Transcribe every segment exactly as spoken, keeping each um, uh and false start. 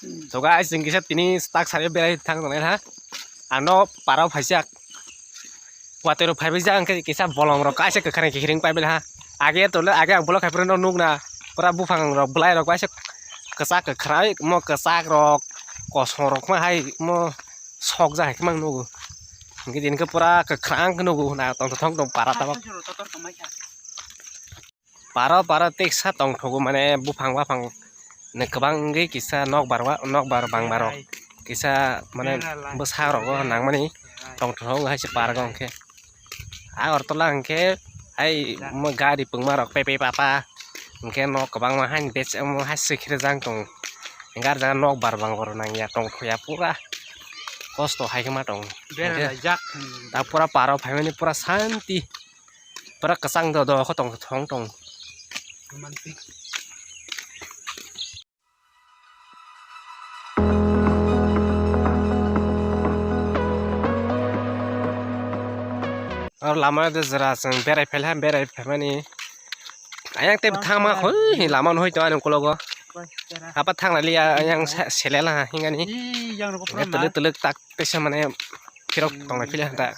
To guys, chwng kisa tini tak sari berai thang tongnai ha. Ano parao phaijak. Watwi rok phaibai jak hwnkhe kisa bolong rok kaisa kwkhwrang kwkhwrang paibai ha. Age tole age ang bolong khai phuru nukna pura buphang rok bwlai rok kaisa kwchak kwkhwrang mo kwchak rok kosom rok ma hai mo sok jak hai khe mang nugo. Hwnkhe tini khe pura kwkhwrang khe nugo na tongthok tong para tabok. Paro paro teksa tongthogo mane buphang baphang kwbang wngwi kisa nokbar wa nokbar bangma rok kisa mane bwsa rogo nangmani tongthok hai se pargo hwnkhe Agartala hwnkhe hai gari pungma rok pepe papa hwnkhe nok kwbangma hai bech hai swikhe jang tongo hwnkhe ah jaga nokbar bangma rok nangya tongthoya pura kosto hai khe ma tongo ta pura paro phaimani pura santi. Pura kwchang do do khe tong thong tong. Aro lama de jora chwng berai phailha berai phaimani ayang tei thangma khoi lama no hoi to ani ukologo. Apa thang lalia ayang selela hingani. Twlwk twlwk tak teisa mane phirok tonglai phila da.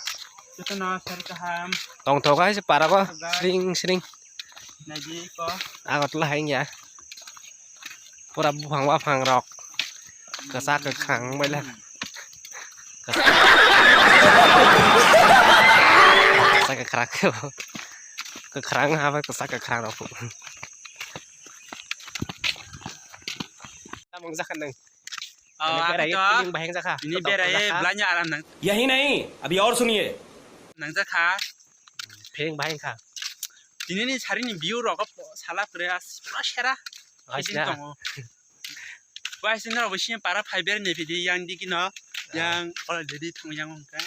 Tongthok hai se parok o sring sring. Agartala hai wngya. Pura buphang baphang rok kwchak kwkhwrang wngbaila. Kwchak kwkhwrang kwkhwrang ha bai kwchak kwkhwrang rok. Tamo wngjakha nwng? Oh, berai aku to. Feeling bahai wngjakha. Ini berai belanya aram nang. यही नहीं, अभी और सुनिए। Nangjakha. Feeling bahai wngkha. Tini ni sari ni view rok sala pura sera. Tongo. Bai sini rok sini para fiber ni video yang digi no. Yang already thang yang wngkha.